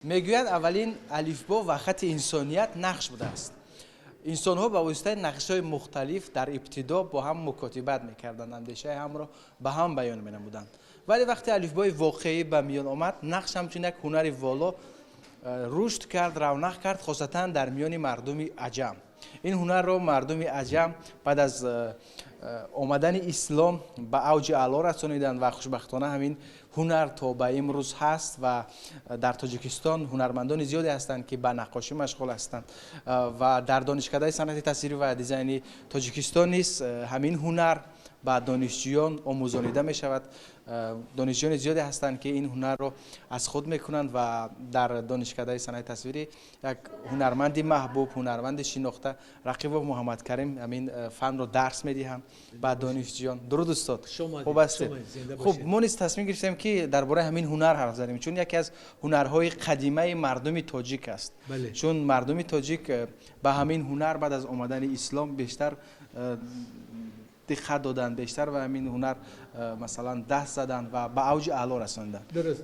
Мегӯянд, аввалин алифбо ва хати инсоният нақш будааст. Инсонҳо ба воситаи нақшҳои мухталиф дар ибтидо бо ҳам мукотибат мекарданд, андешаи ҳамро ба ҳам баён менамуданд. Вале вақте алифбои воқеӣ ба миён омад, нақш ҳамчун як ҳунари воло рушд кард, равнақ кард, хосатан дар миёни мардуми аҷам. Ин ҳунарро мардуми аҷам баъд аз омадани ислом ба авҷи аъло расониданд ва хушбахтона ҳамин ҳунар то ба имрӯз ҳаст ва дар Тоҷикистон ҳунармандони зиёде ҳастанд, ки ба наққошӣ машғул ҳастанд, ва дар Донишкадаи санъати тасвирӣ ва дизайни Тоҷикистон низ ҳамин ҳунар ба донишҷӯён омӯзонида мешавад. Донишҷӯёни зиёде ҳастанд, ки ин ҳунарро аз худ мекунанд, ва дар Донишкадаи санъати тасвирӣ як ҳунарманди маҳбуб, ҳунарманди шинохта, Рақибов Муҳаммадкарим ҳамин фанро дарс медиҳанд ба донишҷӯён. Дуруд, устод, хуб ҳастед? Хуб, мо низ тасмим гирифтем, ки дар бораи ҳамин ҳунар ҳарф занем, чун яке аз ҳунарҳои қадимаи мардуми тоҷик аст, чун мардуми тоҷик ба ҳамин ҳунар баъд аз омадани ислом бештар диққат доданд, бештар ба ҳамин ҳунар масалан даст заданд ва ба авҷи аъло расонданд. Дуруст,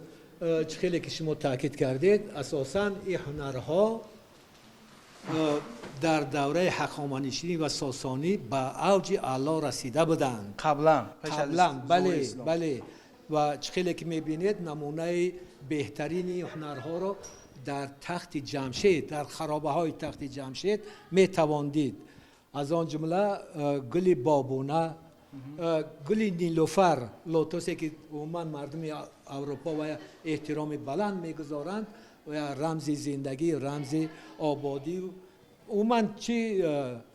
чӣ хеле ки шумо таъкид кардед, асосан ин ҳунарҳо дар давраи Ҳахоманишинӣ ва Сосонӣ ба авҷи аъло расида буданд. Қаблан. Қаблан, бале, бале. Ва чӣ хеле ки мебинед, намунаи беҳтарини ҳунарҳоро дар тахти Ҷамшед, дар харобаҳои тахти Ҷамшед метавон дид. Аз он ҷумла гули бобуна, гули нилуфар, лотосе, ки умуман мардуми Аврупо ва эҳтироми баланд мегузоранд ва рамзи зиндагӣ, рамзи ободӣ. Умуман чи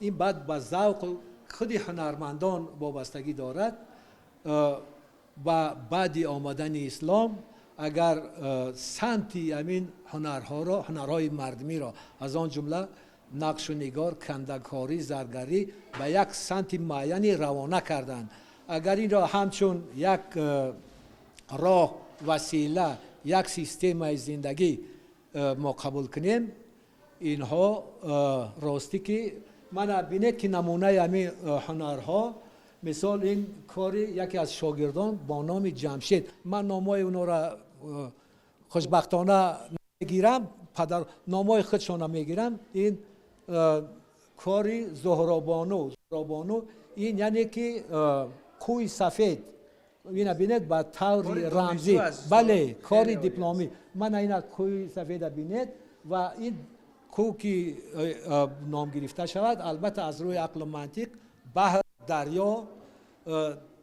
ин баъд ба завқу худи ҳунармандон вобастагӣ дорад. Ва баъди омадани ислом агар самти ҳамин ҳунарҳоро, ҳунарҳои мардумиро, аз он ҷумла нақшу нигор, кандакорӣ, заргарӣ, ба як самти муайяне равона карданд, агар инро ҳамчун як роҳ, васила, як системаи зиндагӣ мо қабул кунем, инҳо ростӣ ки мана бинед, ки намунаи ҳамин ҳунарҳо, мисол, ин кори яке аз шогирдон бо номи Ҷамшед. Ман номҳои онҳоро хушбахтона мегирам, падар номҳои худшона мегирам. Ин кори Зуҳробону. Зуҳробону ин яъне ки кӯҳи сафед. Ина бинед, ба таври рамзӣ, бале, кори дипломӣ. Мана ина кӯҳи сафеда бинед. Ва ин кӯҳ ки ном гирифта шавад, албатта, аз рӯи ақлу мантиқ баҳр, дарё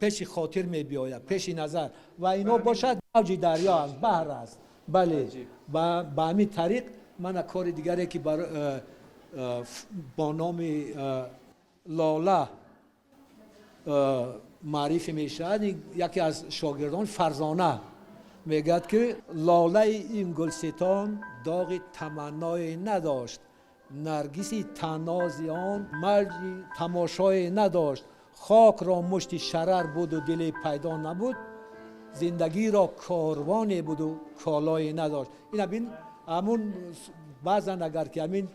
пеши хотир мебиёяд, пеши назар. Ва ино бошад, мавҷи дарё аст, баҳр аст, бале. Ба ҳамин тариқ мана кори дигаре, ки бо номи Лола маърифӣ мешавад, яке аз шогирдон Фарзона мегӯяд, ки лолаи ин гулситон доғи таманное надошт, наргиси танози он марҷи тамошое надошт, хокро мушти шарар буду диле пайдо набуд, зиндагиро корвоне буду колое надошт. Ина бин, ҳамун баъзан агар ки ҳамин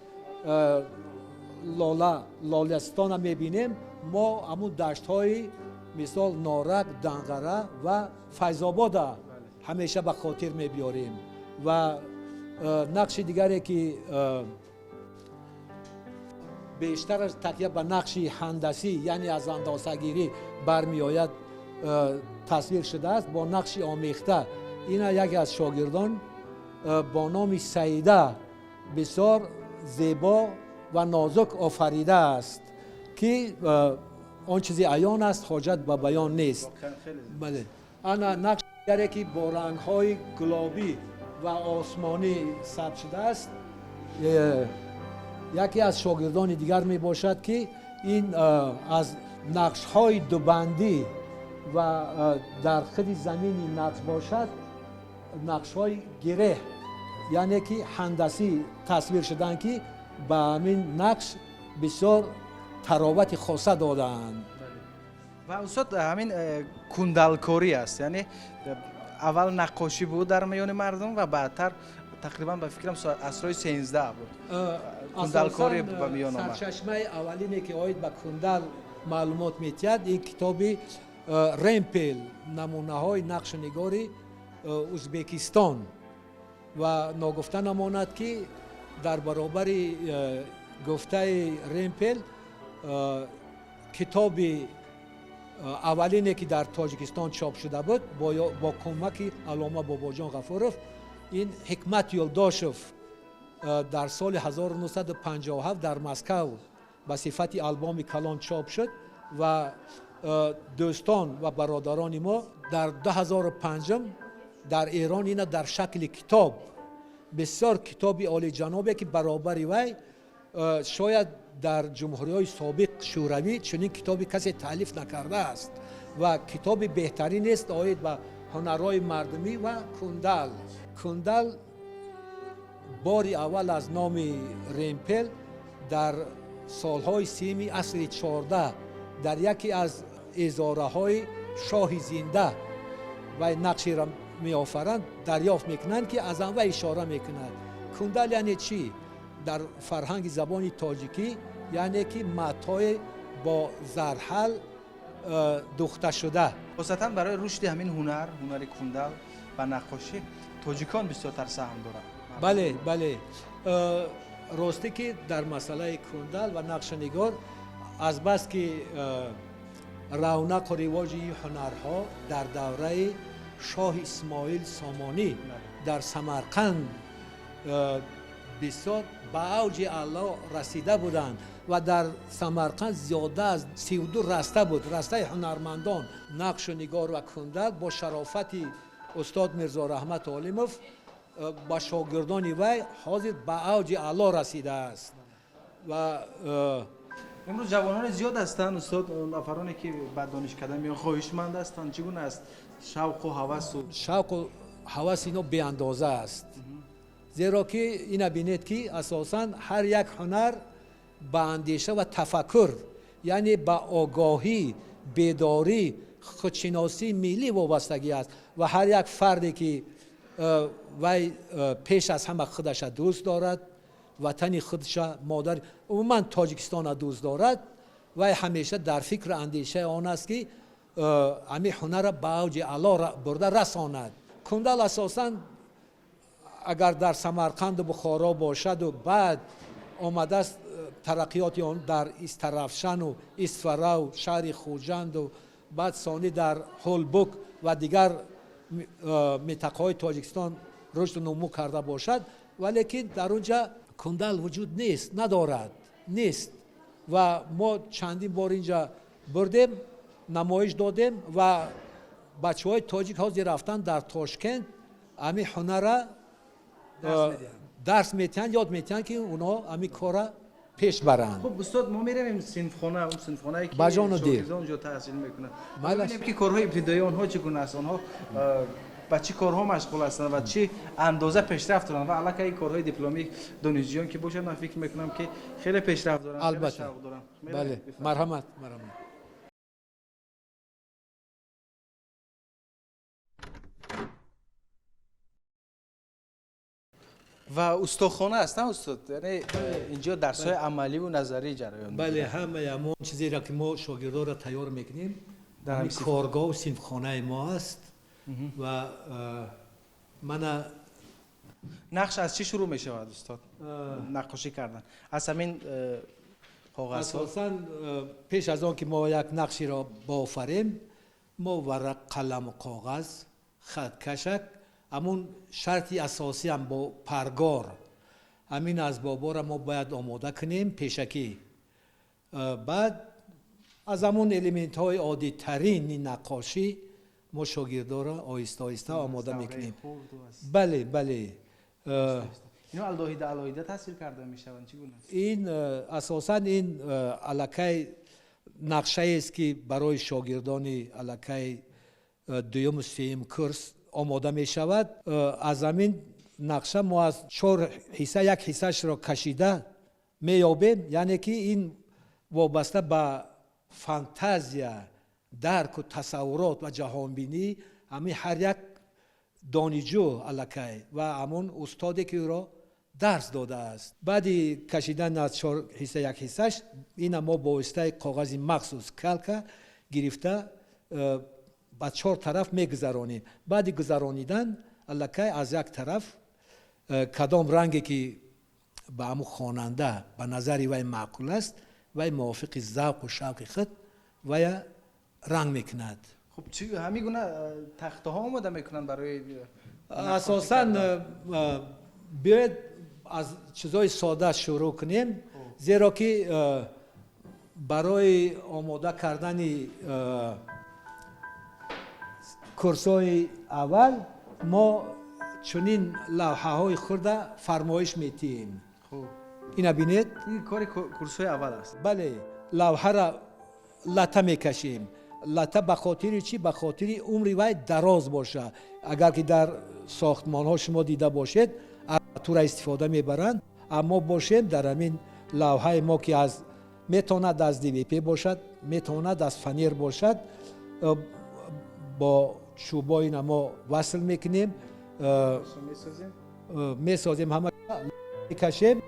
лола, лоластона мебинем, мо ҳамун даштҳои, мисол, Норак, Данғара ва Файзобода ҳамеша ба хотир мебиёрем. Ва нақши дигаре, ки бештараш такя ба нақши ҳандасӣ, яъне аз андозагирӣ бармеояд, тасвир шудааст бо нақши омехта, ина яке аз шогирдон бо номи Саида бисёр зебо ва нозук офаридааст, ки он чизе аён аст, ҳоҷат ба баён нест. Бале, ана нақши дигаре, ки бо рангҳои гулобӣ ва осмонӣ сабт шудааст, яке аз шогирдони дигар мебошад, ки ин аз нақшҳои дубандӣ ва дар худи замини нақш бошад, нақшҳои гиреҳ, яъне ки ҳандасӣ тасвир шуданд, ки ба ҳамин нақш бисёр таровати хоса додаанд. Ва устод, ҳамин кундалкорӣ аст, яъне аввал наққошӣ буд дар миёни мардум ва баъдтар, тақрибан ба фикрам, асрҳои 13 буд, кундалкорӣ ба миён омад. Сарчашмаи аввалине, ки оид ба кундал маълумот медиҳад, ин китоби Ремпел, намунаҳои нақшу нигори Узбекистон. Ва ногуфта намонад, ки дар баробари гуфтаи Ремпел, китоби аввалине, ки дар Тоҷикистон чоп шуда буд бо кӯмаки аллома Бобоҷон Ғафуров, ин Ҳикмат Юлдошев дар соли 1957 дар Москав ба сифати албоми калон чоп шуд. Ва дӯстон ва бародарони мо дар 2005 дар Эрон ина дар шакли китоб, бисёр китоби олиҷанобе, ки баробари вай шояд дар ҷумҳуриҳои собиқ Шӯравӣ чунин китоби касе таълиф накардааст ва китоби беҳтаринест оид ба ҳунарҳои мардумӣ ва кундал. Кундал бори аввал аз номи Ремпел дар солҳои 30-уми асри 14 дар яке аз эзораҳои шоҳи зинда вай нақшеро меофаранд, дарёфт мекунанд, ки аз он вай ишора мекунад. Кундал яъне чӣ? Дар фарҳанги забони тоҷикӣ яъне ки матое бо зарҳал духта шуда. Хосатан барои рушди ҳамин ҳунар, ҳунари кундал ва наққошӣ, тоҷикон бисёртар саҳм доранд. Бале, бале, ростӣ ки дар масъалаи кундал ва нақшанигор, азбаски равнақу ривоҷи ин ҳунарҳо дар давраи шоҳи Исмоил Сомонӣ дар Самарқанд бисёр ба авҷи аъло расида буданд ва дар Самарқанд зиёда аз 32 раста буд, растаи ҳунармандон нақшу нигор ва кундал, бо шарофати устод Мирзо Раҳмат Олимов ба шогирдони вай ҳозир ба авҷи аъло расидааст. Ва Имрӯз ҷавонони зиёд ҳастанд, устод, нафароне ки ба донишкада меоянд, хоҳишманд ҳастанд. Чӣ гуна аст шавқу ҳавасу? Шавқу ҳавас ино беандоза аст, зеро ки ина бинед, ки асосан ҳар як ҳунар ба андеша ва тафаккур, яъне ба огоҳӣ, бедорӣ, худшиносии миллӣ вобастагӣ аст. Ва ҳар як фарде ки вай пеш аз ҳама худаша дӯст дорад, ватани худша, модар, умуман Тоҷикистона дӯст дорад, вай ҳамеша дар фикру андешаи он аст, ки ҳамин ҳунарра ба авҷи аъло бурда расонад. Кундал асосан агар дар Самарқанду Бухоро бошаду, баъд омадааст тараққиёти он дар Истаравшану Исфарау, шаҳри Хуҷанду, баъд сонӣ дар Ҳулбук ва дигар минтақаҳои Тоҷикистон рушду нумӯ карда бошад, валекин дар он ҷа кундал вуҷуд нест, надорад, нест. Ва мо чандин бор инҷа бурдем, намоиш додем ва бачаҳои тоҷик ҳозир рафтан дар Тошкент ҳамин ҳунара дарс метиҳанд, ёд метиҳанд, ки онҳо ҳамин кора пеш баранд. Хуб, устод, мо меравем синфхона, он синфхонае ки Ба ҷону дил. шогирдон онҷо таҳсил мекунанд. Майлаш. Бибинем, ки корҳои ибтидоии онҳо чӣ гуна аст, онҳо ба чӣ корҳо машғул ҳастанд ва чӣ андоза пешрафт доранд. Ва аллакай корҳои дипломии донишҷӯён ки бошад, ман фикр мекунам, ки хеле пешрафт доранд, хеле Албатта. шавқ доранд. Бале. Бифармоед. Марҳамат, марҳамат. Ва устохона аст, на, устод? Яъне инҷо дарсҳои амаливу назарӣ ҷараён Бале, ҳамаи ҳамон чизеро, ки мо шогирдонро тайёр мекунем, дар ҳамин ҳамин коргоҳу синфхонаи мо аст. Ва мана. Нақш аз чӣ шурӯъ мешавад, устод, наққошӣ кардан аз ҳамин коғазҳо? Асосан пеш аз он ки мо як нақшеро бофарем, мо варақ, қаламу коғаз, хаткашак, ҳамун шарти асосиам бо паргор, ҳамин асбобҳоро мо бояд омода кунем пешакӣ. Баъд аз ҳамун элементҳои оддитарини наққошӣ мо шогирдонро оҳиста оҳиста омода мекунем. Бале, бале. Ино алоҳида алоҳида тасвир карда мешаванд, чӣ гуна аст? Ин асосан ин аллакай нақшаест, ки барои шогирдони аллакай дуюму сеюм курс омода мешавад. Аз ҳамин нақша мо аз чор ҳисса як ҳиссашро кашида меёбем, яъне ки ин вобаста ба фантазия, дарку тасаввурот ва ҷаҳонбинӣ ҳамин ҳар як донишҷӯ аллакай ва ҳамон устоде, ки ӯро дарс додааст. Баъди кашидан аз чор ҳисса як ҳиссаш, ина мо бо воситаи коғази махсус, калка гирифта, ба чор тараф мегузаронем. Баъди гузаронидан аллакай аз як тараф. Кадом ранге ки ба ҳамун хонанда ба назари вай маъқул аст, вай мувофиқи завқу шавқи худ вая ранг мекунад. Хуб, чӣ ҳамин гуна тахтаҳо омода мекунанд барои Асосан биёед, аз чизҳои сода шурӯъ кунем, зеро ки барои омода кардани курсҳои аввал мо чунин лавҳаҳои хурда фармоиш метиҳем. Ина бинед. Ин кори курсҳои аввал аст. Бале, лавҳара лата мекашем. Лата ба хотири чӣ? Ба хотири умри вай дароз бошад. Агар ки дар сохтмонҳо шумо дида бошед, арматура истифода мебаранд, аммо бошем, дар ҳамин лавҳаи мо, ки аз метавонад аз ДВП бошад, метавонад аз фанер бошад, бо чӯбои ина мо васл мекунем, месозем, ҳама мекашем,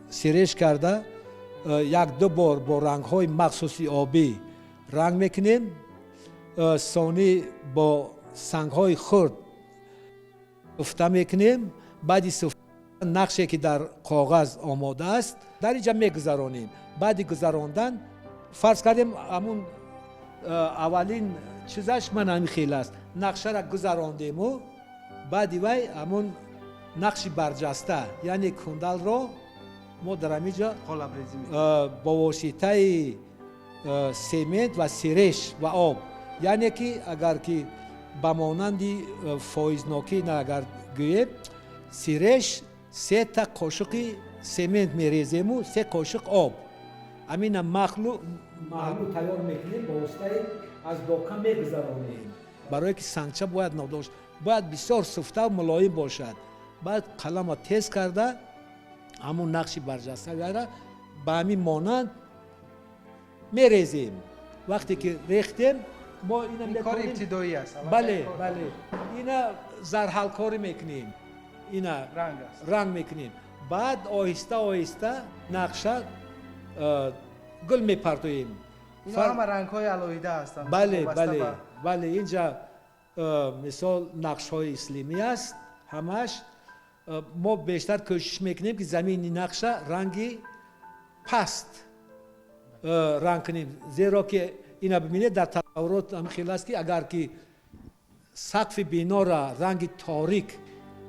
сиреш карда, як ду бор бо рангҳои махсуси обӣ ранг мекунем, сонӣ бо сангҳои хурд суфта мекунем. Баъди суфта нақше ки дар коғаз омода аст, дар инҷа мегузаронем. Баъди гузарондан, фарз кардем, ҳамун аввалин чизаш ман ҳамин хел аст. Нақшара гузарондему баъди вай ҳамун нақши барҷаста, яъне кундалро, мо дар ҳамин ҷо бо воситаи семент ва сиреш ва об, яъне ки агар ки ба монанди фоизнокӣ на, агар гӯем, сиреш сета қошуқи семент мерезему се қошуқ об, ҳамина маҳлул тайёр мекунем, бо воситаи аз дока мегузаронем, барое ки сангча бояд нодошт, бояд бисёр суфта мулоим бошад. Баъд қалама тез карда, ҳамун нақши барҷастара ба ҳамин монанд мерезем. Вақте ки рехтем, мо ина кори ибтидоӣ аст. Бале, ина зарҳалкорӣ мекунем, ина ранг мекунем. Баъд оҳиста оҳиста нақша гул мепартоем. Ҳама рангҳои алоҳида ҳастанд. Бале, инҷа мисол нақшҳои ислимӣ аст ҳамаш. Мо бештар кӯшиш мекунем, ки замини нақша ранги паст ранг кунем, зеро ки ина бибинед, дар тасаввурот ҳам хел аст, ки агар ки сақфи бинора ранги торик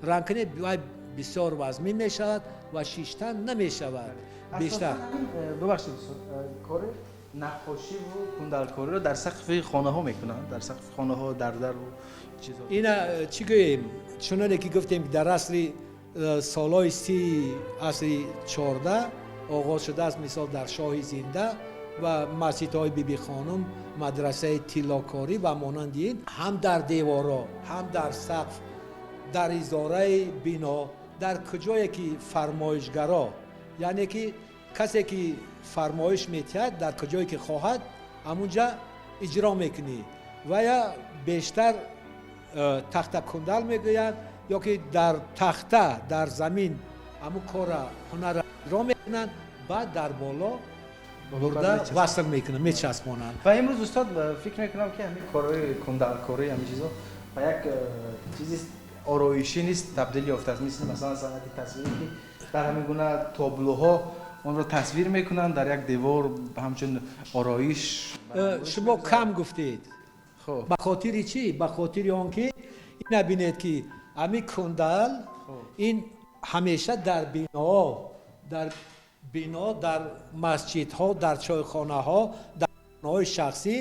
ранг кунед, вай бисёр вазмин мешавад ва шиштан намешавад бештар. Бубахшед, кори наққошиву кундалкориро дар сақфи хонаҳо мекунанд, дар сақфи хонаҳо, дар дару чизҳо. Ина чӣ гӯем, чуноне ки гуфтем, дар асри солҳои 30 асри 14 оғоз шудааст, мисол дар Шоҳи Зинда ва масҷидҳои Бибихонум, мадрасаи тиллокорӣ ва монанди ин, ҳам дар деворо, ҳам дар сақф, дар изораи бино, дар куҷое ки фармоишгаро, яъне ки касе ки фармоиш метиҳад, дар куҷое ки хоҳад, ҳамунҷа иҷро мекунӣ. Ва я бештар тахтакундал мегӯянд, ё ки дар тахта, дар замин ҳамун кора, ҳунарра иҷро мекунанд, баъд дар боло бурда васл мекунанд, мечаспонанд. Ва имрӯз, устод, фикр мекунам, ки ҳамин корҳои кундалкорӣ, ҳамин чизо ба як чизи ороишӣ низ табдил ёфтааст, мисли масалан санъати тасвирӣ, ки дар ҳамин гуна таблоҳо онро тасвир мекунанд, дар як девор ҳамчун ороиш. Шумо кам гуфтед. Ба хотири чӣ? Ба хотири он ки ина бинед, ки ҳамин кундал ин ҳамеша дар биноҳо, дар масҷидҳо, дар чойхонаҳо, дар хонаҳои шахсӣ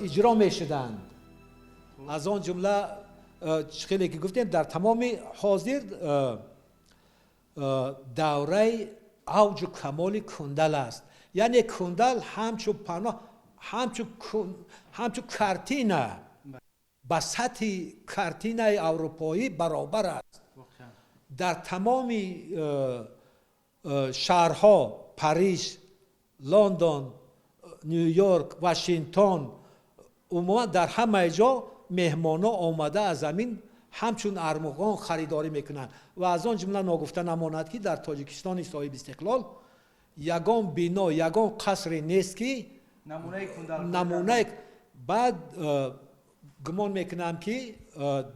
иҷро мешуданд. Аз он ҷумла, хеле ки гуфтем, дар тамоми ҳозир давраи авҷу камоли кундал аст, яъне кундал ҳамчун панно, ҳамчун картина ба сатҳи картинаи аврупоӣ баробар аст. Дар тамоми шаҳрҳо, Париж, Лондон, Ню Йорк, Вашингтон, умуман дар ҳамаи ҷо меҳмонҳо омада, аз замин ҳамчун армуғон харидорӣ мекунанд. Ва аз он ҷумла ногуфта намонад, ки дар Тоҷикистони соҳиби истиқлол ягон бино, ягон қасре нест, ки намунаи баъд. Гумон мекунам, ки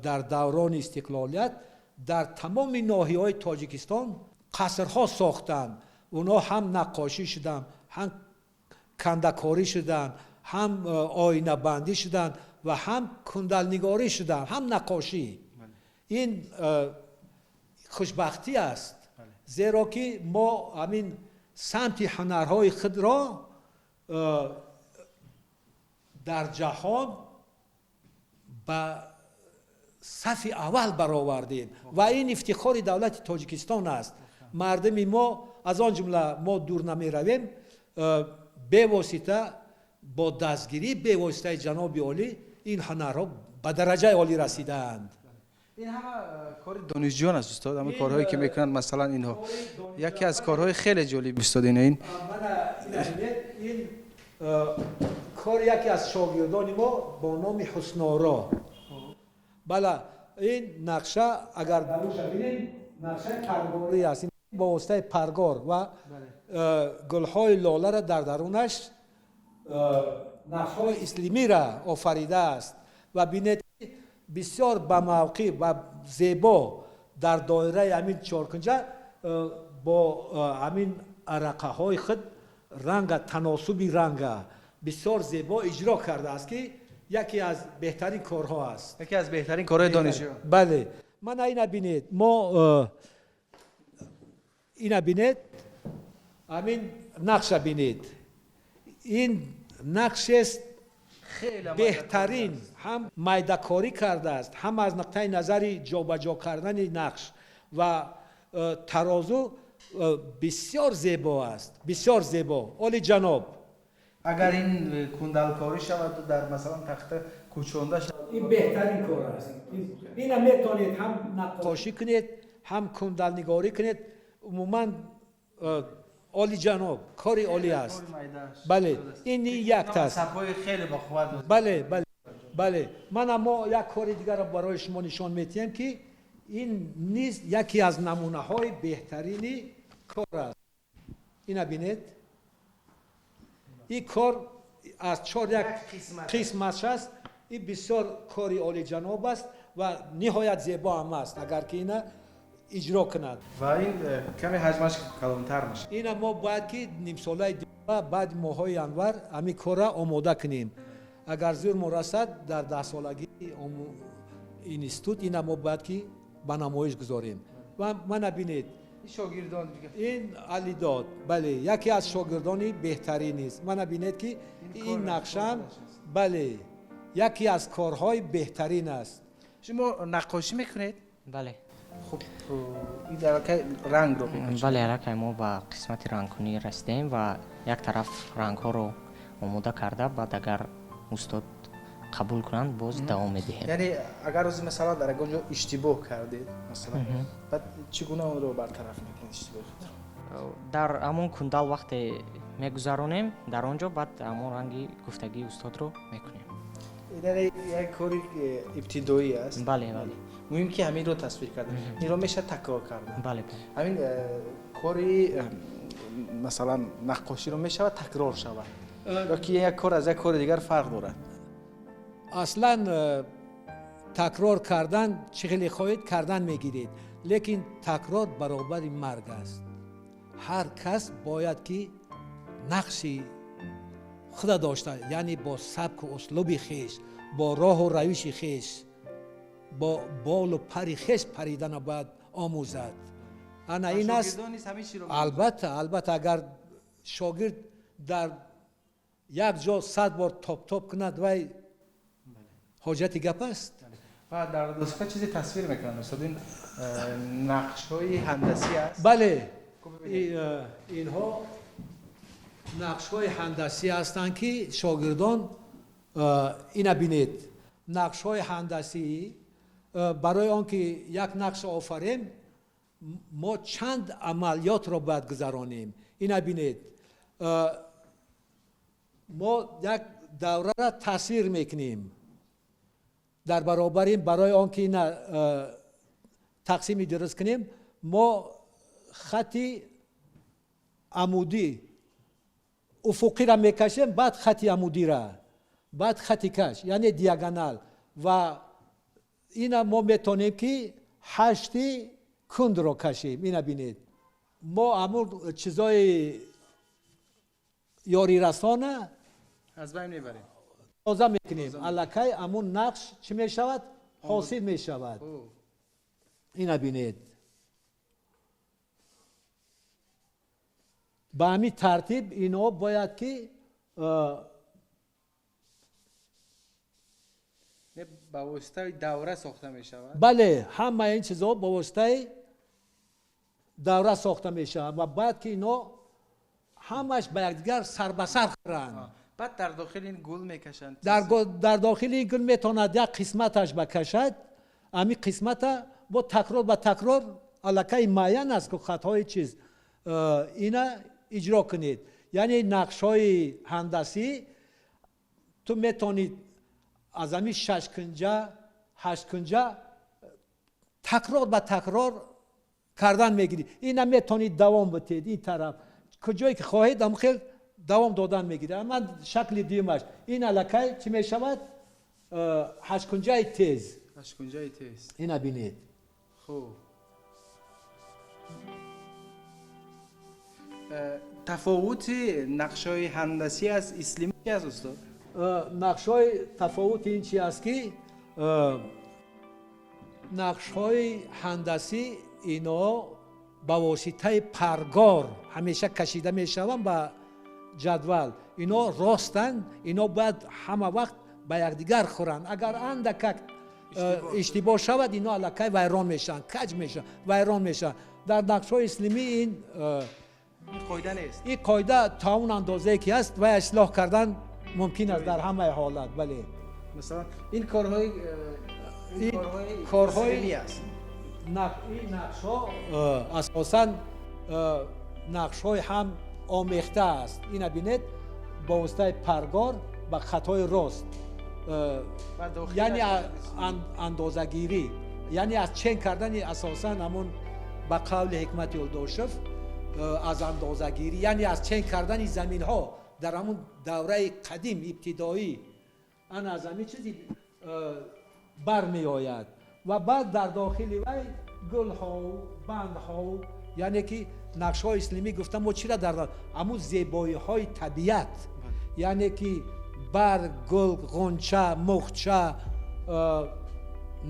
дар даврони истиқлолият дар тамоми ноҳияҳои Тоҷикистон қасрҳо сохтанд. Онҳо ҳам наққошӣ шуданд, ҳам кандакорӣ шуданд, ҳам оинабандӣ шуданд ва ҳам кундалнигорӣ шуданд, ҳам наққошӣ. Ин хушбахтӣ аст, зеро ки мо ҳамин самти ҳунарҳои худро дар ҷаҳон ба сафи аввал баровардем ва ин ифтихори давлати Тоҷикистон аст. Мардуми мо, аз он ҷумла мо дур намеравем, бевосита бо дастгирии бевоситаи ҷаноби олӣ ин ҳунарҳо ба дараҷаи олӣ расидаанд. Ин ҳама кори донишҷӯён аст, устод, ҳама корҳое ки мекунанд, масалан, инҳо яке аз корҳои хеле ҷолиб, устод, ин ин кори яке аз шогирдони мо бо номи Ҳусноро. Бала, ин нақша, агар даруша бинем, нақшаи паргорӣ аст. Бо воситаи паргор ва гулҳои лоларо дар дарунаш нақшҳои ислимиро офаридааст ва бинед, бисёр ба мавқеъ ва зебо дар доираи ҳамин чоркунҷа бо ҳамин арақаҳои худ ранга, таносуби ранга бисёр зебо иҷро кардааст, ки яке аз беҳтарин корҳо аст. Яке аз беҳтарин корҳои донишҷӯ. Бале, мана ина бинед, мо ина бинед, ҳамин нақша бинед. Ин нақшест беҳтарин, ҳам майдакорӣ кардааст, ҳам аз нуқтаи назари ҷобаҷо кардани нақш ва тарозу бисёр зебо аст, бисёр зебо, олиҷаноб. Агар ин кундалкорӣ шаваду дар, масалан, тахта кӯчонда шавад. Ин беҳтарин кор аст. Ина метавонед ҳам наққошӣ кунед, ҳам кундалнигорӣ кунед. Умуман олиҷаноб, кори олӣ аст. Бале, ин якта аст. Бале, бале, бале. Мана мо як кори дигарро барои шумо нишон медиҳем, ки ин низ яке аз намунаҳои беҳтарини кор аст. Ина бинед, ин кор аз чор як қисмаш аст. Ин бисёр кори олиҷаноб аст ва ниҳоят зебо ҳам аст, агар ки ина иҷро кунад. Ва ин каме ҳаҷмаш калонтар мешавад. Ина мо бояд ки нимсолаи баъди моҳҳои январ ҳамин корра омода кунем. Агар зур мо расад, дар 10-солагии институт ина мо бояд ки ба намоиш гузорем. Ва мана бинед, шогирдон. Ин Алидод, бале, яке аз шогирдони беҳтаринист. Мана бинед, ки ин нақшам, бале, яке аз корҳои беҳтарин аст. Шумо наққошӣ мекунед? Бале. Хуб, ин аллакай рангро мекашед? Бале, аллакай мо ба қисмати рангкунӣ расидаем ва як тараф рангҳоро омода карда, баъд агар устод қабул кунанд, боз давом медиҳем. Яъне агар рӯзи, масалан, дар ягон ҷо иштибоҳ кардед, масалан, баъд чӣ гуна онро бартараф мекунед, иштибоҳ? Дар ҳамон кундал вақте мегузаронем, дар он ҷо баъд ҳамон ранги гуфтагии устодро мекунем. Яъне як кори ибтидоӣ аст? Бале, бале. Муҳим ки ҳаминро тасвир карда, инро мешавад такрор карда. Бале. Ҳамин кори масалан, наққоширо мешавад такрор шавад ё ки як кор аз як кори дигар фарқ дорад? Аслан такрор кардан, чӣ хеле хоҳед кардан мегиред, лекин такрор баробари марг аст. Ҳар кас бояд ки нақши худа дошта, яъне бо сабку услуби хеш, бо роҳу равиши хеш, бо болу пари хеш паридана бояд омӯзад. Ана ин аст. Албатта, албатта, агар шогирд дар як ҷо 100 бор топ-топ кунад, вай ҳоҷати гап аст. Ва дар доска чизе тасвир мекунанд, устод, ин нақшҳои ҳандасӣ аст? Бале, инҳо нақшҳои ҳандасӣ ҳастанд, ки шогирдон ина бинед, нақшҳои ҳандасӣ. Барои он ки як нақш офарем, мо чанд амалиётро бояд гузаронем. Ина бинед, мо як даврара тасвир мекунем. Дар баробари ин, барои он ки ина тақсими дуруст кунем, мо хати амудӣ уфуқира мекашем, баъд хати амудира, баъд хати каш, яъне диагонал. Ва ина мо метавонем ки ҳашти кундро кашем. Ина бинед, мо ҳамун чизои ёрирасона аз байн мебарем, тоза мекунем. Аллакай ҳамун нақш чӣ мешавад? Ҳосил мешавад. Ина бинед, ба ҳамин тартиб ино бояд ки ба воситаи давра сохта мешавад. Бале, ҳамаи ин чизҳо ба воситаи давра сохта мешавад ва бояд ки ино ҳамаш ба якдигар сарбасар хӯранд. Баъд дар дохили ин гул мекашанд. Дар дохили ин гул метавонад як қисматаш бакашад. Ҳамин қисмата бо такрор ба такрор аллакай муайян аст ки хатҳои чиз ина иҷро кунед. Яъне нақшҳои ҳандасӣ ту метавонӣ аз ҳамин шашкунҷа, ҳашткунҷа такрор ба такрор кардан мегирӣ. Ина метавонӣ давом битед ин тараф, куҷое ки хоҳед ҳам хел давом додан мегирад. Ман шакли дуюмаш ин аллакай чӣ мешавад? Ҳашткунҷаи тез. Ҳашткунҷаи тез. Ина бинед. Хуб, тафовути нақшҳои ҳандасӣ аз ислимӣ чи аст, устод? Нақшҳои тафовути ин чи аст ки нақшҳои ҳандасӣ ино ба воситаи паргор ҳамеша кашида мешаванд ба ҷадвал. Ино ростанд, ино бояд ҳама вақт ба якдигар хӯранд. Агар андакак иштибоҳ шавад, ино аллакай вайрон мешаванд, каҷ мешаванд, вайрон мешаванд. Дар нақшҳои ислимӣ ин қоида нест. Ин қоида то он андозае ки ҳаст вай ислоҳ кардан мумкин аст дар ҳамаи ҳолат. Бале, масалан ин корҳои ислимӣ аст. Ин нақшҳо асосан нақшҳои ҳам омехта аст. Ина бинед, бо воситаи паргор ба хатҳои рост, яъне андозагирӣ, яъне аз чен кардани асосан ҳамун ба қавли Ҳикмати Юлдошев аз андозагирӣ, яъне аз чен кардани заминҳо дар ҳамун давраи қадим ибтидоӣ ана аз ҳамин чизи бармеояд. Ва баъд дар дохили вай гулҳову бандҳову, яъне ки нақшҳои ислимӣ гуфта мо чира дар ҳамун зебоиҳои табиат, яъне ки барг, гул, ғунча, мухча,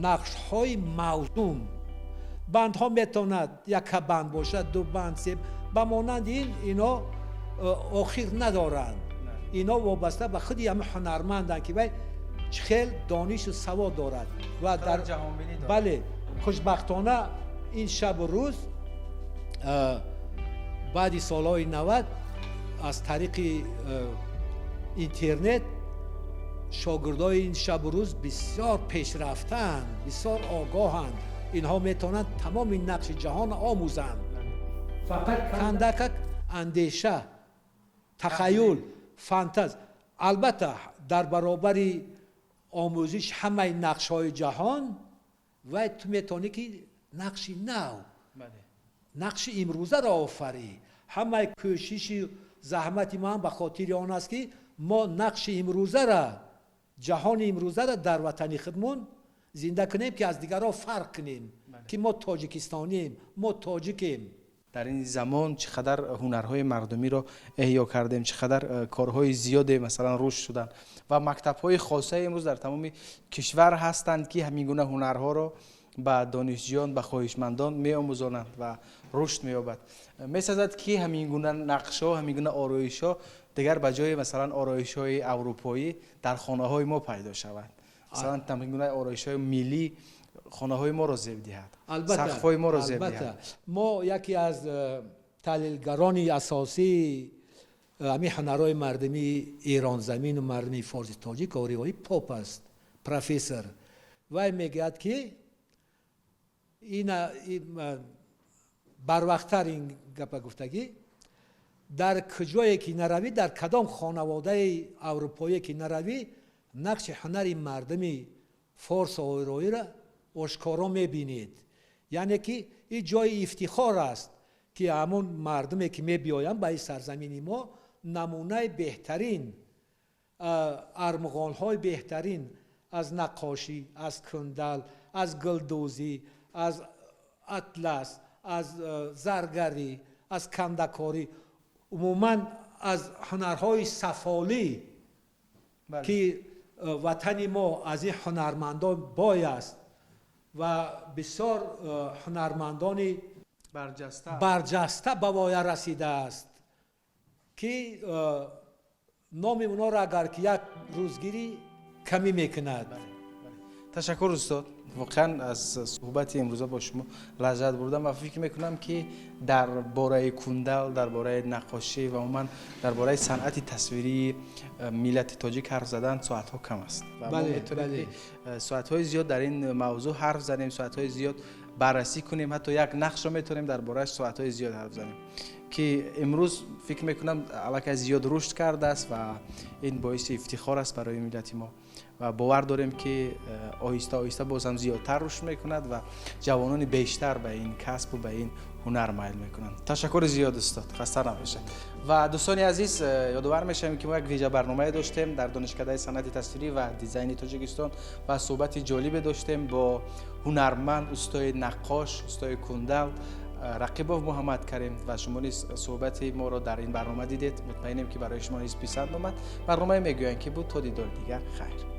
нақшҳои мавзум. Бандҳо метавонад яка банд бошад, ду банд, се, ба монанди ин ино охир надоранд. Ино вобаста ба худи ҳамин ҳунарманданд ки вай чӣ хел донишу савод дорад ва дар бале, хушбахтона ин шабу рӯз баъди солҳои 90 аз тариқи интернет шогирдои ин шабу рӯз бисёр пешрафтаанд, бисёр огоҳанд. Инҳо метавонанд тамоми нақши ҷаҳон омӯзанд. Фақат кандакак андеша, тахаюл, фантаз. Албатта дар баробари омӯзиш ҳамаи нақшҳои ҷаҳон вай ту метавонӣ ки нақши нав, нақши имрӯзаро офарӣ. Ҳамаи кӯшиши заҳмати ман ба хотири он аст ки мо нақши имрӯзара, ҷаҳони имрӯзара дар ватани худмон зинда кунем, ки аз дигарҳо фарқ кунем, ки мо тоҷикистонием, мо тоҷикем. Дар ин замон чӣ қадар ҳунарҳои мардумиро эҳё кардем, чӣ қадар корҳои зиёде масалан рушд шуданд ва мактабҳои хосаи имрӯз дар тамоми кишвар ҳастанд ки ҳамин гуна ҳунарҳоро ба донишҷӯён, ба хоҳишмандон меомӯзонанд ва рушд меёбад. Месазад ки ҳамин гуна нақшҳо, ҳамин гуна ороишҳо дигар ба ҷои масалан ороишҳои аврупоӣ дар хонаҳои мо пайдо шаванд. Масалан ҳамин гуна ороишҳои миллӣ хонаҳои моро зеб диҳад, сақфҳои моро зеб диҳад. Мо яке аз таҳлилгарони асосии ҳамин ҳунарҳои мардумии эронзамину мардуми форси тоҷик Ориёи Поп аст, профессор. Вай мегӯяд ки ина барвақттар ин гапа гуфтагӣ, дар куҷое ки наравӣ, дар кадом хонаводаи аврупоие ки наравӣ, нақши ҳунари мардуми форс ориёиро ошкоро мебинед. Яъне ки ин ҷои ифтихор аст ки ҳамон мардуме ки мебиёянд ба ин сарзамини мо намунаи беҳтарин, армуғонҳои беҳтарин, Аз наққошӣ, аз кундал, аз гулдӯзӣ, аз атлас, аз заргарӣ, аз кандакорӣ, умуман аз ҳунарҳои сафолӣ, ки ватани мо аз ин ҳунармандон бой аст ва бисёр ҳунармандони барҷаста ба воя расидааст, ки номи онҳоро агар ки як рӯзгирӣ камӣ мекунад. Ташаккур, устод. Воқеан, аз суҳбати имрӯза бо шумо лаззат бурдам ва фикр мекунам, ки дар бораи кундал, дар бораи наққошӣ ва умуман дар бораи санъати тасвирии миллати тоҷик ҳарф задан соатҳо кам аст ва мо метавонем, ки соатҳои зиёд дар ин мавзӯъ ҳарф занем, соатҳои зиёд баррасӣ кунем, ҳатто як нақшро метавонем дар борааш соатҳои зиёд ҳарф занем, ки имрӯз фикр мекунам, аллакай зиёд рушд кардааст ва ин боиси ифтихор аст барои миллати мо. Ва бовар дорем, ки оҳиста оҳиста боз ҳам зиёдтар рушд мекунад ва ҷавонони бештар ба ин касбу ба ин ҳунар майл мекунанд. Ташаккури зиёд, устод, хаста набошед. Ва дӯстони азиз, ёдовар мешавем, ки мо як вижа барномае доштем дар Донишкадаи санъати тасвирӣ ва дизайни Тоҷикистон ва суҳбати ҷолибе доштем бо ҳунарманд, устои наққош, устои кундал Рақибов Муҳаммад Карим. Ва шумо низ суҳбати моро дар ин барнома дидед. Мутмаинем, ки барои шумо низ писанд омад. Барномае «Мегӯянд, ки» буд. То дидори дигар, хайр.